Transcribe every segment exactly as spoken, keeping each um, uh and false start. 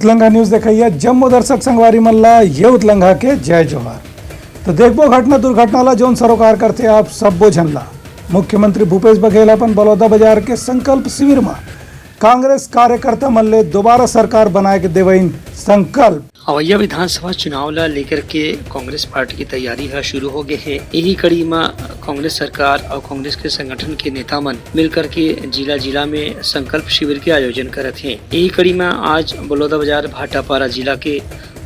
उतलंघा news देखइया जम्मो दर्शक संगवारी मन ला ये उतलंघा के जय जोहार। तो देखबो घटना दुर्घटना ला, जौन सरोकार करथे आप सब्बो झन ला। मुख्यमंत्री भूपेश बघेल अपन बलौदा बाजार के संकल्प शिविर म कांग्रेस कार्यकर्ता मन ले दोबारा सरकार बनाए के देवइन संकल्प। अवइया विधानसभा चुनाव ला लेकर के कांग्रेस पार्टी के तैयारी ह शुरू हो गए हे। यही कड़ी म कांग्रेस सरकार और कांग्रेस के संगठन के नेता मन मिलकर के जिला जिला में संकल्प शिविर के आयोजन करत हे। यही कड़ी म आज बलौदाबाजार भाटापारा जिला के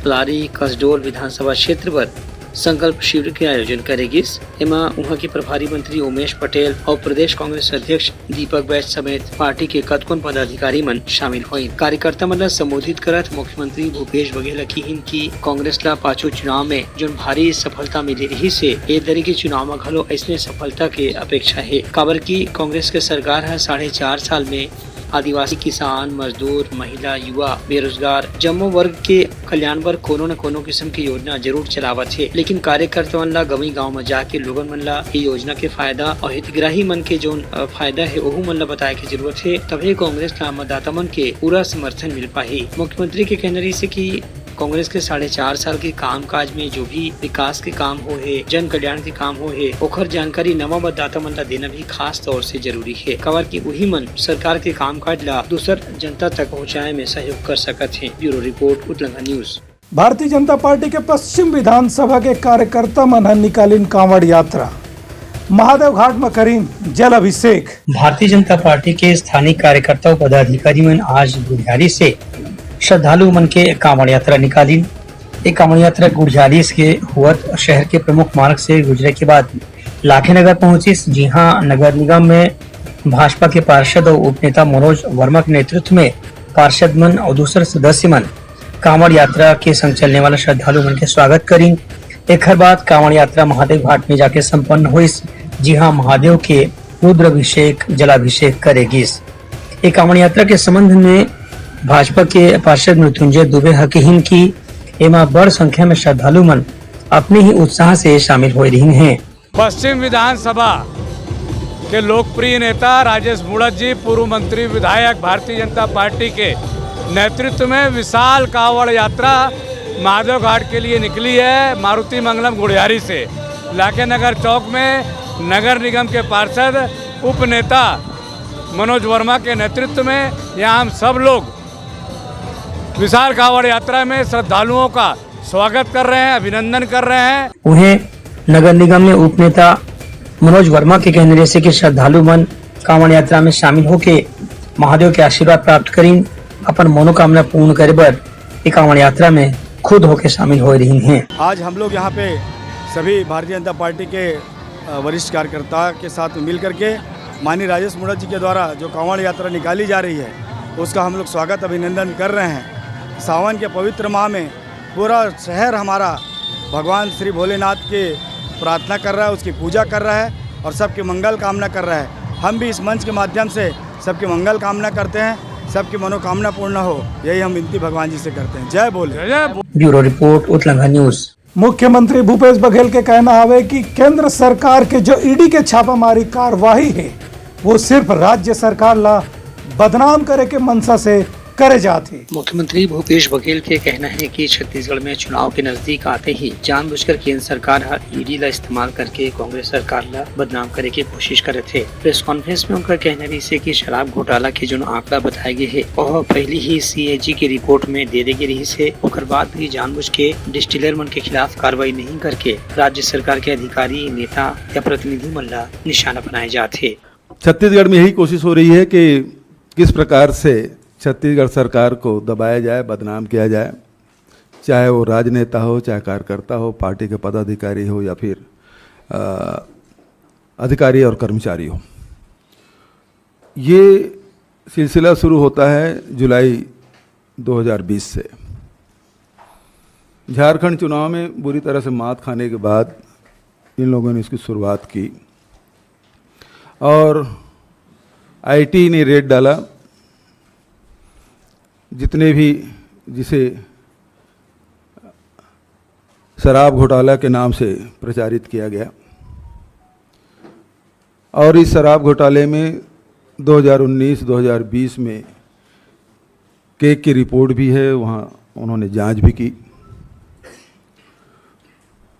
पलारी कसडोल विधानसभा क्षेत्र बर संकल्प शिविर के आयोजन करे गिस। एमा उहां के प्रभारी मंत्री उमेश पटेल और प्रदेश कांग्रेस अध्यक्ष दीपक बैज समेत पार्टी के कतकोन पदाधिकारी मन शामिल होइन। कार्यकर्ता मन ला संबोधित करत मुख्यमंत्री भूपेश बघेल किहिन कि कांग्रेस ला पाछू चुनाव में जोन भारी सफलता मिले रहिस हे, ए दरी के चुनाव म घलो अइसने सफलता के अपेक्षा हे, काबर कि कांग्रेस के सरकार ह साढ़े चार साल में आदिवासी किसान, मजदूर, महिला, युवा, बेरोजगार, जम्मो वर्ग के कल्याण बर कोनो न कोनो किस्म के योजना जरूर चलावत हे, लेकिन कार्यकर्ता मन ला गंवई गांव म जाके लोगन मन ला ये योजना के फायदा और हितग्राही मन के जोन, अ, फायदा हे, ओहू मन ला बताए के जरूरत हे, तभे कांग्रेस ला मतदाता मन के पूरा समर्थन मिल पाही। मुख्यमंत्री के कहना रहिस हे कि कांग्रेस के साढ़े चार साल के कामकाज में जो भी विकास के काम होए हे, जन कल्याण के काम होए हे, ओखर जानकारी नवा मतदाता मन ला देना भी खास तौर से जरूरी हे, काबर कि उही मन सरकार के कामकाज ला दूसर जनता तक पहुंचाए में सहयोग कर सकत हे। Bureau report, Utlangha news. Bharatiya Janata party के पश्चिम विधानसभा के कार्यकर्ता मन ह निकालिन कांवड़ यात्रा, महादेव घाट म करिन जल अभिषेक। भारतीय जनता पार्टी के स्थानीय कार्यकर्ता अउ पदाधिकारी मन आज गुढ़ियारी से श्रद्धालु मन के कांवड़ यात्रा निकालिन। ये कांवड़ यात्रा गुढ़ियारी के होवत शहर के प्रमुख मार्ग से गुजरे के बाद लाखे नगर पहुंचिस, जिहां नगर निगम में भाजपा के पार्षद अउ उपनेता मनोज वर्मा के नेतृत्व में पार्षद मन अउ दूसर सदस्य मन कांवड़ यात्रा के संग चलने वाला श्रद्धालु मन के स्वागत करिन। एखर बाद कांवड़ यात्रा महादेव घाट में जाके संपन्न होइस, जिहां महादेव के रुद्राभिषेक, जलाभिषेक करे गिस। ए कांवड़ यात्रा के संबंध में भाजपा के पार्षद मृत्युंजय दुबे ह किहिन कि एमा बड़ संख्या में श्रद्धालु मन अपने ही उत्साह से शामिल होए रहिन हे। पश्चिम विधानसभा के लोकप्रिय नेता राजेश मूणत जी, पूर्व मंत्री, विधायक, भारतीय जनता पार्टी के नेतृत्व में विशाल कांवड़ यात्रा महादेव घाट के लिए निकली है। मारुति मंगलम गुढ़ियारी से लाखे नगर चौक में नगर निगम के पार्षद, उप नेता मनोज वर्मा के नेतृत्व में यहाँ हम सब लोग विशाल कांवड़ यात्रा में श्रद्धालुओं का स्वागत कर रहे हैं, अभिनंदन कर रहे हैं। उहें, नगर निगम में उप नेता मनोज वर्मा के कहने रहिस हे कि श्रद्धालु मन कांवड़ यात्रा में शामिल होके महादेव के आशीर्वाद प्राप्त करिन, अपन मनोकामना पूर्ण करे बर ये कांवड़ यात्रा में खुद होके शामिल होए रहिन हे। आज हम लोग यहाँ पे सभी भारतीय जनता पार्टी के, अ, वरिष्ठ कार्यकर्ता के साथ मिल करके माननीय राजेश मूणत जी के द्वारा जो कांवड़ यात्रा निकाली जा रही है, उसका हम लोग स्वागत, अभिनंदन कर रहे हैं। सावन के पवित्र माह में पूरा शहर हमारा भगवान श्री भोलेनाथ के प्रार्थना कर रहा है, उसकी पूजा कर रहा है और सबकी मंगल कामना कर रहा है। हम भी इस मंच के माध्यम से सबकी मंगल कामना करते हैं, सबकी मनोकामना पूर्ण हो, यही हम विनती भगवान जी से करते हैं। जय Bhole. Bureau report, Utlangha news. मुख्यमंत्री भूपेश बघेल के कहना हवे कि केंद्र सरकार के जो ईडी के छापामारी कार्रवाई हे, वो सिर्फ राज्य सरकार ला बदनाम करे के मंशा से करे जात हे। मुख्यमंत्री भूपेश बघेल के कहना हे कि छत्तीसगढ़ में चुनाव के नजदीक आते ही जानबूझकर केंद्र सरकार ह ईडी ला इस्तेमाल करके कांग्रेस सरकार ला बदनाम करे के कोशिश करत हे। प्रेस कॉन्फ्रेंस में उनका कहना रहिस हे कि शराब घोटाला के जोन आंकड़ा बताए गे हे, वह पहली ही सीएजी के रिपोर्ट में दे दे गे रहिस हे। ओकर बाद भी जानबूझ के डिस्टिलर मन के खिलाफ कार्रवाई नहीं करके राज्य सरकार के अधिकारी, नेता या प्रतिनिधि मन ला निशाना बनाए जात हे। छत्तीसगढ़ में यही कोशिश हो रही है कि किस प्रकार से छत्तीसगढ़ सरकार को दबाया जाए, बदनाम किया जाए, चाहे वो राजनेता हो, चाहे कार्यकर्ता हो, पार्टी के पदाधिकारी हो या फिर, अ, अधिकारी और कर्मचारी हो। ये सिलसिला शुरू होता है जुलाई दो हज़ार बीस से। झारखंड चुनाव में बुरी तरह से मात खाने के बाद इन लोगों ने इसकी शुरुआत की और आईटी ने रेड डाला। जितने भी, जिसे शराब घोटाला के नाम से प्रचारित किया गया और इस शराब घोटाले में दो हज़ार उन्नीस दो हज़ार बीस में केक की रिपोर्ट भी है, वहाँ उन्होंने जांच भी की।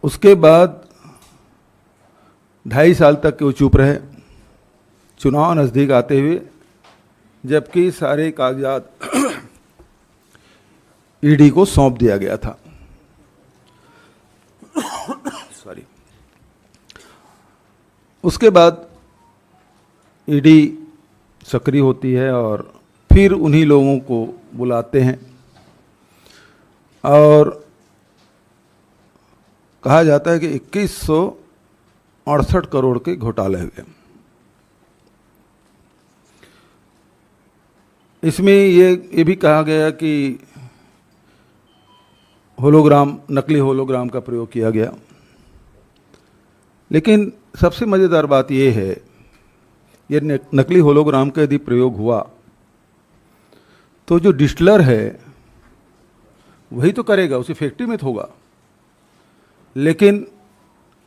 उसके बाद ढाई साल तक के वो चुप रहे। चुनाव नज़दीक आते हुए, जबकि सारे कागजात ईडी को सौंप दिया गया था, सॉरी, उसके बाद ईडी सक्रिय होती है और फिर उन्हीं लोगों को बुलाते हैं और कहा जाता है कि इक्कीस सौ अड़सठ करोड़ के घोटाले हुए। इसमें ये ये भी कहा गया कि होलोग्राम, नकली होलोग्राम का प्रयोग किया गया। लेकिन सबसे मज़ेदार बात ये है, ये न-, नकली होलोग्राम का यदि प्रयोग हुआ तो जो डिस्टिलर है वही तो करेगा, उसी फैक्ट्री में तो होगा, लेकिन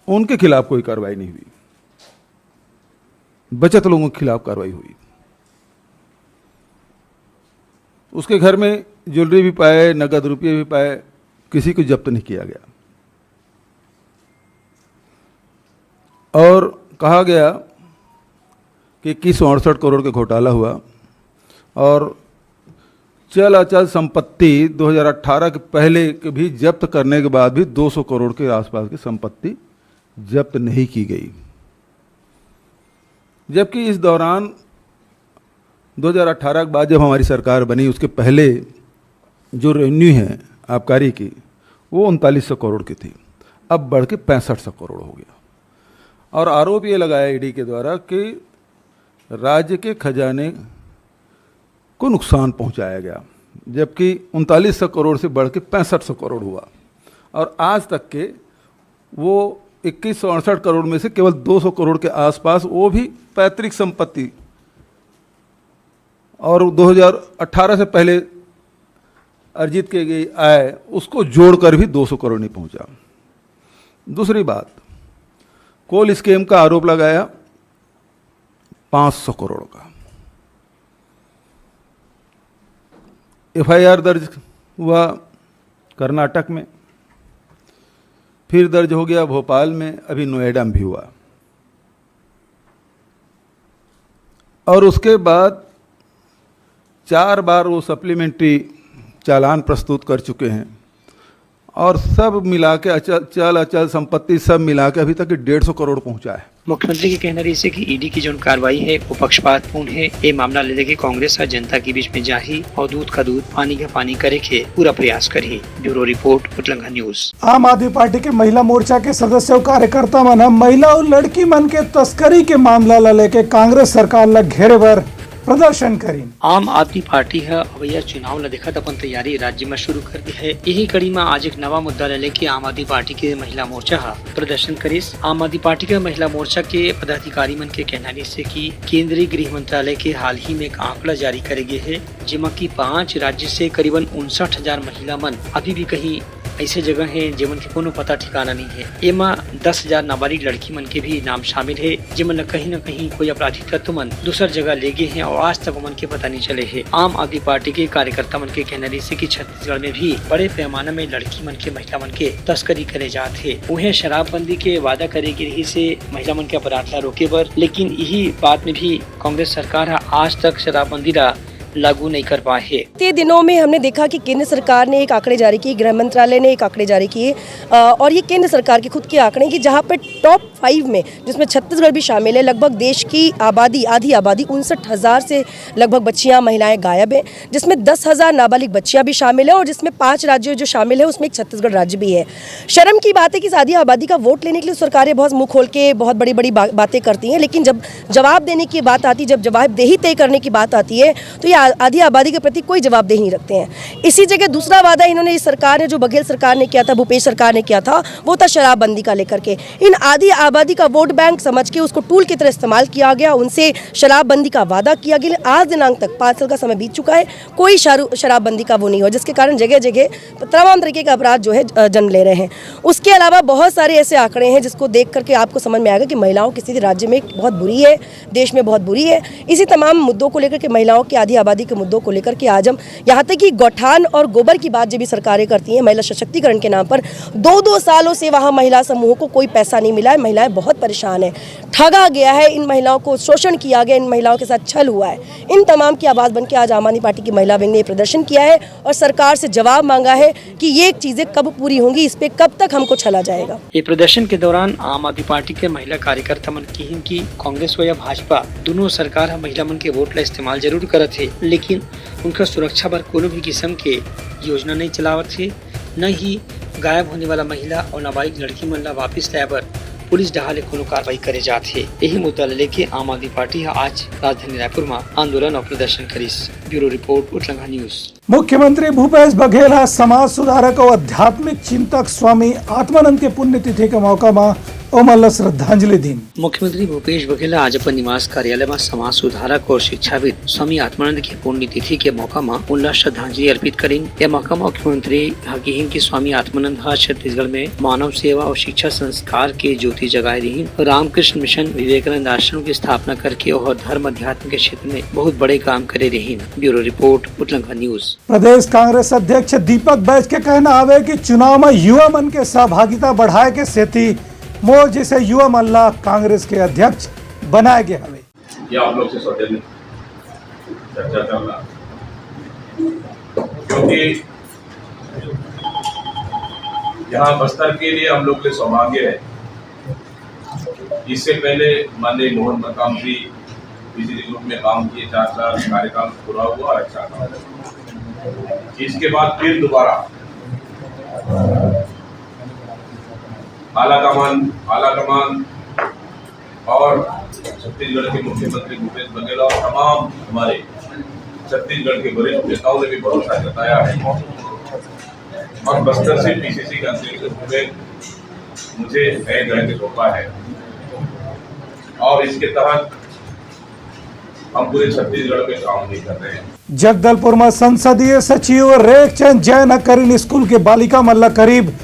उनके खिलाफ कोई कार्रवाई नहीं हुई, बचत लोगों के खिलाफ कार्रवाई हुई। उसके घर में ज्वेलरी भी पाए, नगद रुपये भी पाए, किसी को जब्त नहीं किया गया। और कहा गया कि इक्कीस सौ अड़सठ करोड़ का घोटाला हुआ और चल अचल संपत्ति दो हज़ार अठारह के पहले के भी जब्त करने के बाद भी दो सौ करोड़ के आसपास की संपत्ति जब्त नहीं की गई, जबकि इस दौरान दो हज़ार अठारह के बाद जब हमारी सरकार बनी, उसके पहले जो रेवेन्यू है आबकारी की, वो उनतालीस सौ करोड़ की थी, अब बढ़ के पैंसठ सौ करोड़ हो गया। और आरोप ये लगाया ईडी के द्वारा कि राज्य के खजाने को नुकसान पहुंचाया गया, जबकि उनतालीस सौ करोड़ से बढ़ के पैंसठ सौ करोड़ हुआ। और आज तक के वो इक्कीस सौ अड़सठ करोड़ में से केवल दो सौ करोड़ के आसपास, वो भी पैतृक संपत्ति, और दो हज़ार अठारह से पहले अर्जित की गई आय, उसको जोड़कर भी दो सौ करोड़ नहीं पहुंचा। दूसरी बात, कोल स्कीम का आरोप लगाया पाँच सौ करोड़ का। एफआईआर दर्ज हुआ कर्नाटक में, फिर दर्ज हो गया भोपाल में, अभी नोएडा में भी हुआ। और उसके बाद चार बार वो सप्लीमेंट्री चालान प्रस्तुत कर चुके हैं और सब मिला के अचल, चल अचल संपत्ति सब मिला के अभी तक डेढ़ सौ करोड़ पहुंचा है। मुख्यमंत्री के कहना रहिस हे कि ईडी की जौन कार्रवाई हे, वो पक्षपातपूर्ण हे। ये मामला ले लेके कांग्रेस ह जनता के बीच में जाही और दूध का दूध, पानी का पानी करे के पूरा प्रयास करही। Bureau report, Utlangha news. Aam Aadmi party के महिला मोर्चा के सदस्य अउ कार्यकर्ता मन ह महिला अउ लड़की मन के तस्करी के मामला ल लेके कांग्रेस सरकार ल घेरे बर प्रदर्शन करिन। आम आदमी पार्टी ह अवइया चुनाव ल देखत अपन तैयारी राज्य म शुरू कर दे हे। यही कड़ी म आज एक नवा मुद्दा ल लेके आम आदमी पार्टी के महिला मोर्चा ह प्रदर्शन करिस। आम आदमी पार्टी के महिला मोर्चा के पदाधिकारी मन के कहना रहिस हे कि केंद्रीय गृह मंत्रालय के हाल ही में एक आंकड़ा जारी करे गे हे, जेमा कि पांच राज्य से करीबन उनसठ हजार महिला मन अभी भी कहीं ऐसे जगह हे, जेमन के कोनो पता ठिकाना नहीं हे। एमा दस हजार नाबालिग लड़की मन के भी नाम शामिल हे, जेमन ल कहीं न कहीं कोई आपराधिक तत्व मन दूसर जगह ले गे हे और आज तक ओमन के पता नहीं चले हे। आम आदमी पार्टी के कार्यकर्ता मन के कहना रहिस हे कि छत्तीसगढ़ में भी बड़े पैमाना में लड़की मन के, महिला मन के तस्करी करे जात हे। उहें शराबबंदी के वादा करे गे रहिस हे महिला मन के अपराध ला रोके बर, लेकिन यही बात में भी कांग्रेस सरकार ह आज तक शराबबंदी ला लागू नहीं कर पाए हे। बीते दिनों में हमने देखा कि केंद्र सरकार ने एक आंकड़े जारी किए, गृह मंत्रालय ने एक आंकड़े जारी किए, अ, और ये केंद्र सरकार के खुद के आंकड़े हैं कि जहाँ पे टॉप फ़ाइव में, जिसमें छत्तीसगढ़ भी शामिल है, लगभग देश की आबादी, आधी आबादी, उनसठ हजार से लगभग बच्चियाँ, महिलाएं गायब हैं, जिसमें दस हजार नाबालिग बच्चियाँ भी शामिल हैं और जिसमें पांच राज्य जो शामिल है, उसमें एक छत्तीसगढ़ राज्य भी है। शर्म की बात है कि इस आधी आबादी का वोट लेने के लिए सरकारें बहुत मुंह खोल के बहुत बड़ी-बड़ी बा-, बातें करती हैं, लेकिन जब जवाब देने की बात आती है, जब जवाबदेही तय करने की बात आती है, तो ये आ-, आधी आबादी के प्रति कोई जवाबदेही नहीं रखते हैं। इसी जगह दूसरा वादा इन्होंने, इस सरकार ने, जो बघेल सरकार ने किया था, भूपेश सरकार ने किया था, वो था शराबबंदी का लेकर के। इन आधी आबादी का वोट बैंक समझ के उसको टूल की तरह इस्तेमाल किया गया, उनसे शराबबंदी का वादा किया गया। आज दिनांक तक पाँच साल का समय बीत चुका है, कोई शारू-, शराबबंदी का वो नहीं हुआ, जिसके कारण जगह जगह तमाम तरीके के अपराध जो है, अ, जन्म ले रहे हैं। उसके अलावा बहुत सारे ऐसे आंकड़े हैं जिसको देख करके आपको समझ में आएगा कि महिलाओं की स्थिति राज्य में बहुत बुरी है, देश में बहुत बुरी है। इसी तमाम मुद्दों को लेकर के, महिलाओं की आधी आबादी के मुद्दों को लेकर के आज हम, यहाँ तक कि गौठान और गोबर की बात जब भी सरकारें करती हैं महिला सशक्तिकरण के नाम पर, दो दो सालों से वहाँ महिला समूहों को कोई पैसा नहीं मिला है। महिलाएं बहुत परेशान हैं, ठगा गया है इन महिलाओं को, शोषण किया गया, इन महिलाओं के साथ छल हुआ है। इन तमाम की आवाज़ बन के आज आम आदमी पार्टी की महिला विंग ने ये प्रदर्शन किया है और सरकार से जवाब मांगा है कि ये चीज़ें कब पूरी होंगी, इस पे कब तक हमको छला जाएगा। ये प्रदर्शन के दौरान आम आदमी पार्टी के महिला कार्यकर्ता मन किहिन कि कांग्रेस हो या भाजपा, दोनों सरकार ह महिला मन के वोट ला इस्तेमाल जरूर करत हे, लेकिन उनकर सुरक्षा बर कोनो भी किसम के योजना नहीं चलावत हे, न ही गायब होने वाला महिला और नाबालिग लड़की मन ला वापिस लाए बर पुलिस डहार ले कोनो कार्रवाई करे जात हे। यही मुद्दा ल लेके आम आदमी पार्टी ह आज राजधानी रायपुर म आंदोलन और प्रदर्शन करिस। Bureau report, Utlangha news. मुख्यमंत्री भूपेश बघेल ह समाज सुधारक अउ आध्यात्मिक चिंतक स्वामी आत्मानंद के पुण्यतिथि के मौका म ओमन ल श्रद्धांजलि दीन। मुख्यमंत्री भूपेश बघेल ह आज अपन निवास कार्यालय म समाज सुधारक और शिक्षाविद स्वामी आत्मानंद के पुण्यतिथि के मौका म उनला श्रद्धांजलि अर्पित करिन। ए मौका म मुख्यमंत्री ह किहिन कि स्वामी आत्मानंद ह छत्तीसगढ़ में मानव सेवा और शिक्षा संस्कार के ज्योति जगाए रिहिन। रामकृष्ण मिशन, विवेकानंद आश्रम की स्थापना करके ओह धर्म अध्यात्म के क्षेत्र में बहुत बड़े काम करे रिहिन। Bureau report, Utlangha news. प्रदेश कांग्रेस अध्यक्ष दीपक बैज के कहना हवे कि चुनाव म युवा मन के सहभागिता बढ़ाए के सेती मोर जैसे युवा मन ला कांग्रेस के अध्यक्ष बनाए गे हवे। ये आप लोग से सौजन्य चर्चा करना, क्योंकि यहाँ बस्तर के लिए हम लोग के सौभाग्य है। इससे पहले माननीय मोहन प्रताप जी बिजली ग्रुप में काम किए, चार साल कार्यकाल पूरा हुआ, अच्छा काम। इसके बाद फिर दोबारा आला कमान, आला कमान और छत्तीसगढ़ के मुख्यमंत्री भूपेश बघेल और तमाम हमारे छत्तीसगढ़ के वरिष्ठ नेताओं ने भी भरोसा जताया है और बस्तर से पीसीसी का अध्यक्ष भूपेश मुझे नए दायित्व सौंपा है और इसके तहत हम पूरे छत्तीसगढ़ में काम भी कर रहे हैं। जगदलपुर में संसदीय सचिव रेखचंद जैन ह करिन स्कूल के बालिका मन ला करीब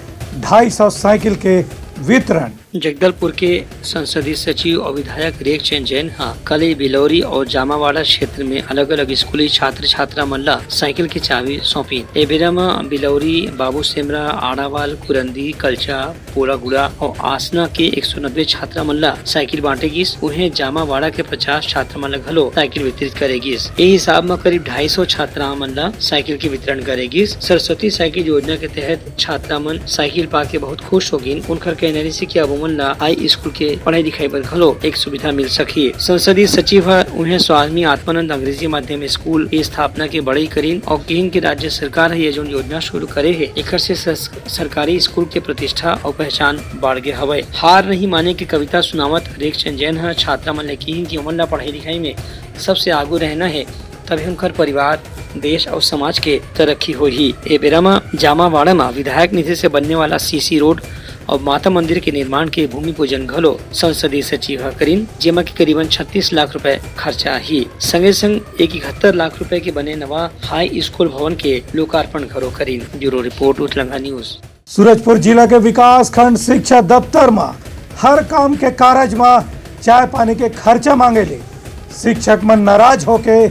ढाई सौ साइकिल के वितरण। जगदलपुर के संसदीय सचिव और विधायक रेखचंद जैन ह कल बिलौरी और जामावाड़ा क्षेत्र में अलग-अलग स्कूली छात्र छात्रा मन ला साइकिल के चाबी सौंपिन। ए बेरा म बिलौरी, बाबू सेमरा, आड़ावाल, कुरंदी, कलचा, पोलागुड़ा और आसना के एक सौ नब्बे छात्रा मन ला साइकिल बांटे गिस। उहें जामावाड़ा के पचास छात्रा मन ला घलो साइकिल वितरित करे गिस। ए हिसाब म करीब ढाई सौ छात्रा मन ला साइकिल के वितरण करे गिस। सरस्वती साइकिल योजना के तहत छात्रा मन साइकिल पाके बहुत खुश हो गिन। उनकर कहना रिहिस कि अब ओमन ला हाई स्कूल के पढ़ाई लिखाई बर घलो एक सुविधा मिल सकही। संसदीय सचिव ह उहें स्वामी आत्मानंद अंग्रेजी माध्यम स्कूल के स्थापना के बड़ई करिन और किहिन कि राज्य सरकार ह ये जोन योजना शुरू करे हे, एकर से सस-, सरकारी स्कूल के प्रतिष्ठा और पहचान बाढ़ गे हवय। हार नहीं माने के कविता सुनावत रेखचंद जैन ह छात्रा मन ले किहिन कि ओमन ला पढ़ाई लिखाई में सबसे आगू रहना हे, तभी उनकर परिवार, देश और समाज के तरक्की होही। ए बेरा म जामावाड़ा म विधायक निधि से बनने वाला सीसी रोड और माता मंदिर के निर्माण के भूमि पूजन घलो संसदीय सचिव ह करिन, जेमा के करीबन छत्तीस लाख रुपए खर्चा आही। संगे संग एक इकहत्तर लाख रुपए के बने नवा हाई स्कूल भवन के लोकार्पण घलो करिन। Bureau report, Utlangha news. Surajpur जिला के विकासखंड शिक्षा दफ्तर म हर काम के कारज म चाय पानी के खर्चा मांगे ले शिक्षक मन नाराज होके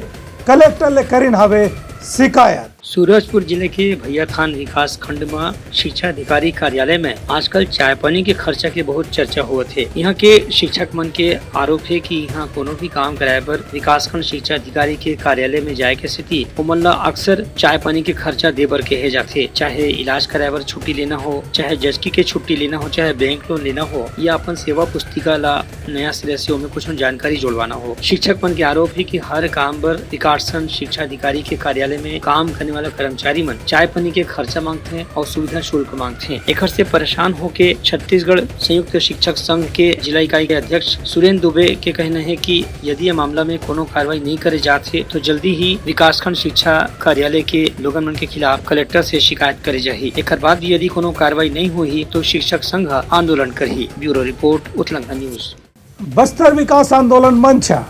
कलेक्टर ले करिन हवे शिकायत। सूरजपुर जिले के भैयाथान विकास खंड म शिक्षा अधिकारी कार्यालय में आजकल चाय पानी के खर्चा के बहुत चर्चा होवत हे। यहाँ के शिक्षक मन के आरोप हे कि यहाँ कोनो भी काम कराए बर विकासखंड शिक्षा अधिकारी के कार्यालय में जाए के स्थिति ओमन ला अक्सर चाय पानी के खर्चा दे बर कहे जाथे, चाहे इलाज कराए बर छुट्टी लेना हो, चाहे जचकी के छुट्टी लेना हो, चाहे बैंक लोन लेना हो या अपन सेवा पुस्तिका ला नया सिरा से ओमे कुछ जानकारी जोड़वाना हो। शिक्षक मन के आरोप हे कि हर काम बर विकासखंड शिक्षा अधिकारी के कार्यालय में काम करने वाला कर्मचारी मन चाय पानी के खर्चा मांगथे अउ सुविधा शुल्क मांगथे। एखर से परेशान होके छत्तीसगढ़ संयुक्त शिक्षक संघ के जिला इकाई के अध्यक्ष सुरेंद्र दुबे के कहना हे कि यदि ये मामला में कोनो कार्रवाई नहीं करे जात हे, तो जल्दी ही विकासखंड शिक्षा कार्यालय के लोगन मन के खिलाफ कलेक्टर से शिकायत करे जाही। एखर बाद भी यदि कोनो कार्रवाई नहीं होही, तो शिक्षक संघ ह आंदोलन करही। Bureau report, Utlanga news. Bastar विकास आंदोलन मंच ह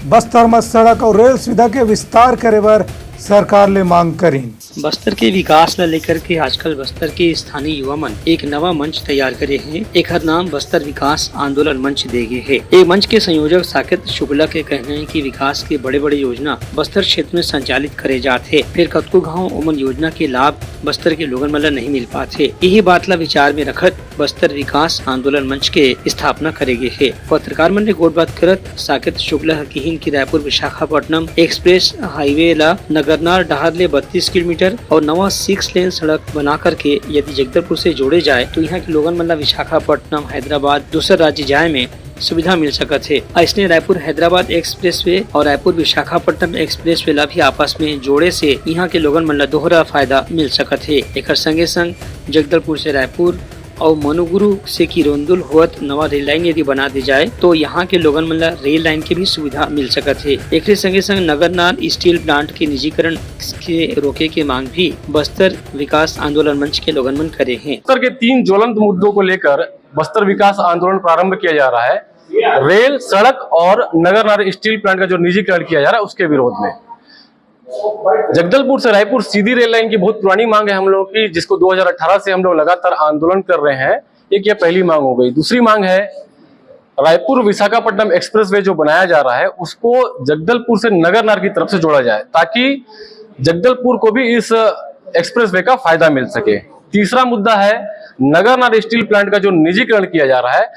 बस्तर म सड़क अउ रेल सुविधा के विस्तार करे बर सरकार ले मांग करिन। बस्तर के विकास ला लेकर के आजकल बस्तर के स्थानीय युवा मन एक नवा मंच तैयार करे हे। एखर नाम बस्तर विकास आंदोलन मंच दे गे हे। ए मंच के संयोजक साकेत शुक्ला के कहना हे कि विकास के बड़े-बड़े योजना बस्तर क्षेत्र में संचालित करे जात हे, फेर कतको घांव ओमन योजना के लाभ बस्तर के लोगन मन ला नहीं मिल पात हे। यही बात ला विचार में रखत बस्तर विकास आंदोलन मंच के स्थापना करे गे हे। पत्रकार मन ले गोठबात करत साकेत शुक्ला ह किहिन कि रायपुर विशाखापट्टनम एक्सप्रेस हाईवे ला नगरनार डहार ले बत्तीस किलोमीटर अउ नवा सिक्स लेन सड़क बना करके यदि जगदलपुर से जोड़े जाए, तो इहां के लोगन मन ला विशाखापट्टनम, हैदराबाद, दूसर राज्य जाए में सुविधा मिल सकत हे। अइसने रायपुर हैदराबाद एक्सप्रेसवे अउ रायपुर विशाखापट्टनम एक्सप्रेसवे ला भी आपस में जोड़े से इहां के लोगन मन ला दोहरा फायदा मिल सकत हे। एकर संगे संग जगदलपुर से रायपुर अउ मनुगुरु से किरोंदुल होवत नवा रेल लाइन यदि बना दे जाए, तो यहाँ के लोगन मन ला रेल लाइन के भी सुविधा मिल सकत हे। एकरे संगे संग नगरनार स्टील प्लांट के निजीकरण के रोके के मांग भी बस्तर विकास आंदोलन मंच के लोगन मन करे हे। बस्तर के तीन ज्वलंत मुद्दों को लेकर बस्तर विकास आंदोलन प्रारंभ किया जा रहा है। रेल, सड़क और नगरनार स्टील प्लांट का जो निजीकरण किया जा रहा है, उसके विरोध में। जगदलपुर से रायपुर सीधी रेल लाइन की बहुत पुरानी मांग है हम लोगों की, जिसको दो हज़ार अठारह से हम लोग लगातार आंदोलन कर रहे हैं। एक ये पहली मांग हो गई। दूसरी मांग है, रायपुर विशाखापट्टनम एक्सप्रेसवे जो बनाया जा रहा है, उसको जगदलपुर से नगरनार की तरफ से जोड़ा जाए, ताकि जगदलपुर को भी इस एक्सप्रेसवे का फायदा मिल सके। तीसरा मुद्दा है, नगरनार स्टील प्लांट का जो निजीकरण किया जा रहा है,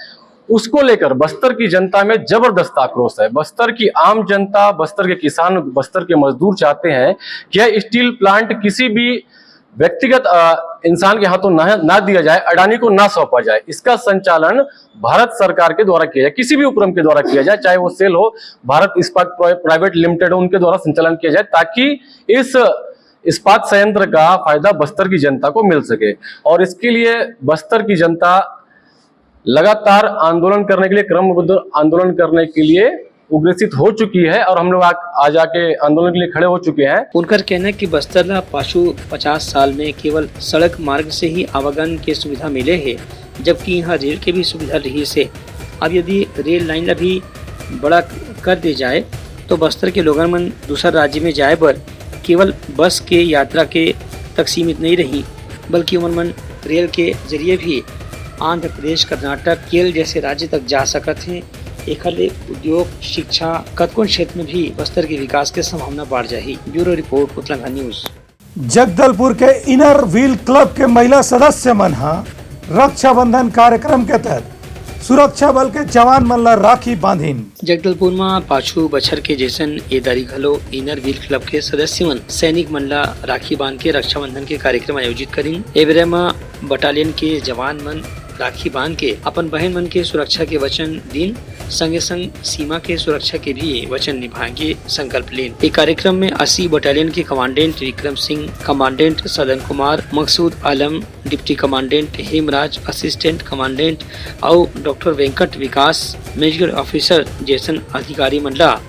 उसको लेकर बस्तर की जनता में जबरदस्त आक्रोश है। बस्तर की आम जनता, बस्तर के किसान, बस्तर के मजदूर चाहते हैं कि यह स्टील प्लांट किसी भी व्यक्तिगत, अ, इंसान के हाथों ना, ना दिया जाए, अडानी को ना सौंपा जाए। इसका संचालन भारत सरकार के द्वारा किया जाए, किसी भी उपक्रम के द्वारा किया जाए, चाहे वो सेल हो, भारत इस्पात प्राइ-, प्राइवेट लिमिटेड हो, उनके द्वारा संचालन किया जाए, ताकि इस इस्पात संयंत्र का फायदा बस्तर की जनता को मिल सके। और इसके लिए बस्तर की जनता लगातार आंदोलन करने के लिए, क्रमबद्ध आंदोलन करने के लिए उग्रसित हो चुकी है और हम लोग आ, आज आके आंदोलन के लिए खड़े हो चुके हैं। उनकर कहना है कि बस्तर ला पाछू पचास साल में केवल सड़क मार्ग से ही आवागमन के सुविधा मिले हे, जबकि यहाँ रेल के भी सुविधा रहिस हे। अब यदि रेल लाइन ला भी बड़ा कर दे जाए, तो बस्तर के लोगन मन दूसर राज्य में जाए बर केवल बस के यात्रा के तक सीमित नहीं रही, बल्कि ओमन मन रेल के जरिए भी आंध्र प्रदेश, कर्नाटक, केरल जैसे राज्य तक जा सकत हें। एखर ले उद्योग, शिक्षा, कतकोन क्षेत्र में भी बस्तर के विकास के संभावना बढ़ जाही। Bureau report, Utlanga news. Jagdalpur के इनर व्हील क्लब के महिला सदस्य मन ह रक्षाबंधन कार्यक्रम के तहत सुरक्षा बल के जवान मन ल राखी बांधिन। जगदलपुर म पाछू बछर के जैसन ए दारी घलो इनर व्हील क्लब के सदस्य मन सैनिक मन ल राखी बांध के रक्षाबंधन के कार्यक्रम आयोजित करिन। ए बेरा म बटालियन के जवान मन राखी बांध के अपन बहन मन के सुरक्षा के वचन दीन, संगे संग सीमा के सुरक्षा के भी वचन निभाए के संकल्प लीन। ए कार्यक्रम में अस्सी बटालियन के commandant Vikram Singh, commandant Sadan Kumar, Maqsood Alam, deputy commandant Hemraj, assistant commandant अउ doctor Venkat Vikas, major officer जैसन अधिकारी मन ला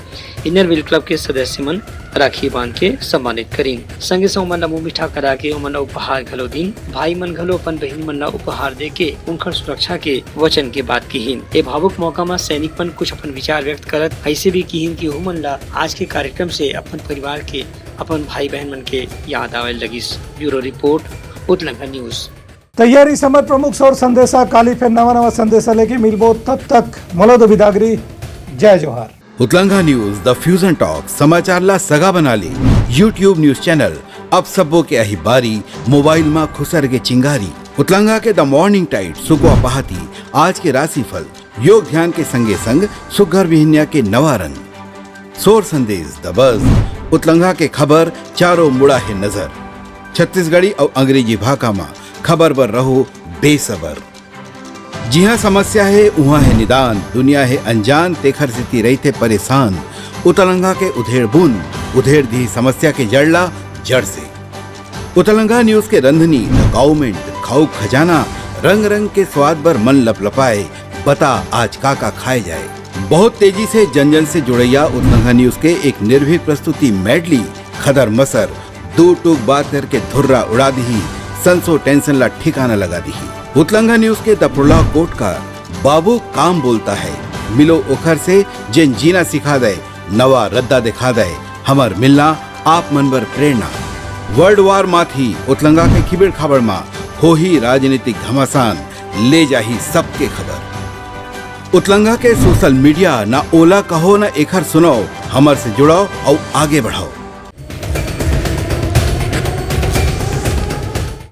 इनर व्हील क्लब के सदस्य मन राखी बांध के सम्मानित करिन। संगे संग ओमन ला मुंह मीठा करा के ओमन ला उपहार घलो दीन। भाई मन घलो अपन बहिनी मन ला उपहार दे के उनकर सुरक्षा के वचन के बात किहिन। ए भावुक मौका म सैनिक मन कुछ अपन विचार व्यक्त करत ऐसे भी किहिन कि ओमन ला आज के कार्यक्रम से अपन परिवार के, अपन भाई बहन मन के याद आवे लगिस। Bureau report, Utlanga news. तैयारी समर प्रमुख सौर संदेशा, काली फेर नवा नवा संदेशा लेके मिलबो, तब तक मोला दो बिदागरी, जय जोहार। उतलंगा न्यूज, द फ्यूजन टॉक, समाचार ला सगा बना ले। YouTube न्यूज चैनल अब सबो के अही बारी, मोबाइल मा खुसर के चिंगारी। उतलंगा के द मॉर्निंग टाइट, सुगवा पहाती, आज के राशिफल, योग ध्यान के संगे संग सुग्घर बिहनिया के नवा रंग। सोर संदेश द बज, उतलंगा के खबर चारों मुड़ा हे नजर। छत्तीसगढ़ी अउ अंग्रेजी भाखा मा खबर बर रहो बेसबर। जिहां समस्या हे, उहां हे निदान, दुनिया हे अनजान, तेखर सेती रहिथे परेशान। उतलंगा के उधेड़ बुन, उधेड़ दिही समस्या के जड़ ला जड़ से। उतलंगा न्यूज के रंधनी, द काउमेंट, खाऊ खजाना, रंग रंग के स्वाद बर मन लपलपाए। बता आज का का खाए जाए। बहुत तेजी से जन जन से जुड़ैया उतलंगा न्यूज के एक निर्भीक प्रस्तुति मेडली। खदर मसर दू टूक बात करके धुर्रा उड़ा दिही, संसो टेंशन ला ठिकाना लगा दिही। उतलंगा न्यूज के दपरोला कोट का बाबू काम बोलता है, मिलो ओखर से जेन जीना सिखा दे, नवा रद्दा दिखा दे। हमर मिलना आप मन बर प्रेरणा। वर्ल्ड वार माथी उतलंगा के खिबेड़ खाबड़ मा होही राजनीतिक घमासान, ले जाही सबके खबर। उतलंगा के सोशल मीडिया, ना ओला कहो ना एखर सुनाओ, हमर से जुड़ाओ अउ आगे बढ़ाओ।